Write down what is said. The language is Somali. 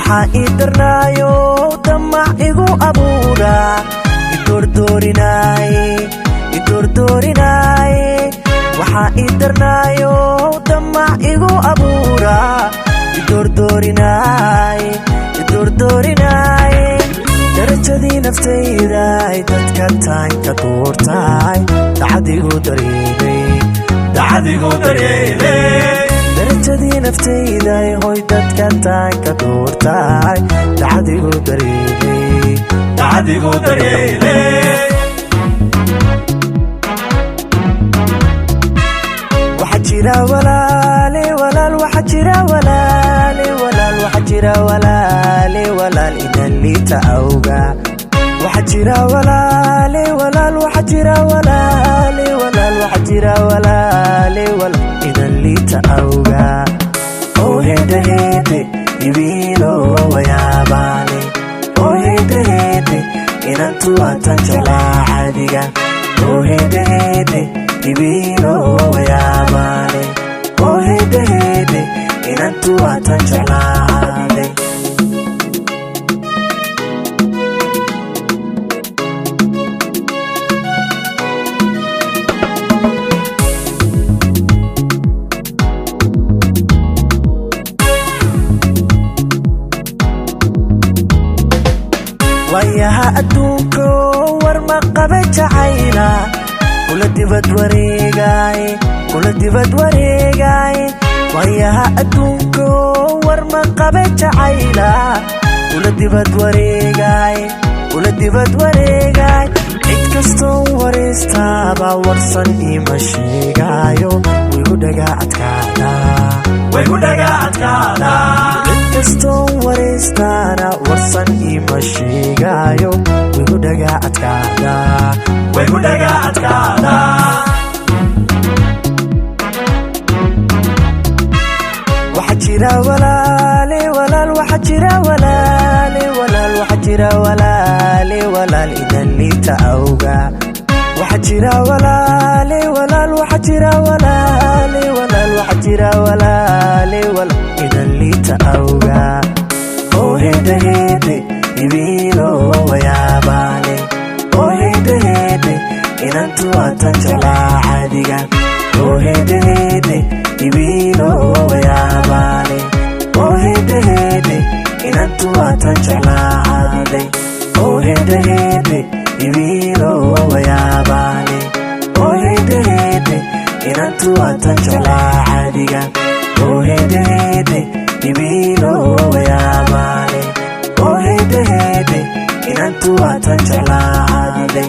Waxaa ii darnaayo damac igu abuura, idoordoorinaaye, idoordoorinaaye. Waxaa ii darnaayo damac igu abuura, idoordoorinaaye, idoordoorinaaye. Darajadii naftayday dadka taanka duurtaay, dacadigu daryeelay, Dacadigu daryeelay. Darajadii naftayday hoy dadka taanka duurtaay, dacadigu daryeelay, Dacadigu daryeelay. Waxaa jira walaale walaal, waxaa jira walaale walaal, waxaa jira walaale walaal inan liita awga. Waxaa jira walaale walaal, waxaa jira walaale walaal, waxaa jira walaale walaal inan liita awga. Oo hede hede ibiilo wayaabaale, oo hede hede inantu waatan jeclaa caadiga. Oo hede hede ibiilo wayaabaale, oo hede hede inantu waatan jeclaa caade. Waayaha adduunko war ma qabe jacayla, kula dibad wareegaaye, kula dibad wareegaaye. Waayaha adduunko war ma qabe jacayla, kula dibad wareegaaye, kula dibad wareegaay. Cid kastoo waraystaaba warsan iima sheegaayo, wigu dhagaa adkaada, Way ku dhaga adkaada. Cid kastoo waraystaana warsan iima sheegaayo, wigu dhagaa adkaada, Way ku dhaga adkaada. Waxaa jira walaale walaal, waxaa jira walaale walaal, waxaa jira walaale walaal inan liita awga. Waxaa jira walaale walaal, waxaa jira walaale walaal, waxaa jira walaale walaal inan liita awga. Oo hede hede ibiilo wayaabaale, oo hede hede inantu waatan jeclaa caadiga. Oo hede hede ibiilo wayaabaale, oo hede hede inantu waatan jeclaa caade. Oo hede hede ibiilo wayaabaale, oo hede hede inantu waatan jeclaa caadiga. Oo hede hede ibiilo wayaabaale, oo hede hede inantu waatan jeclaa caade.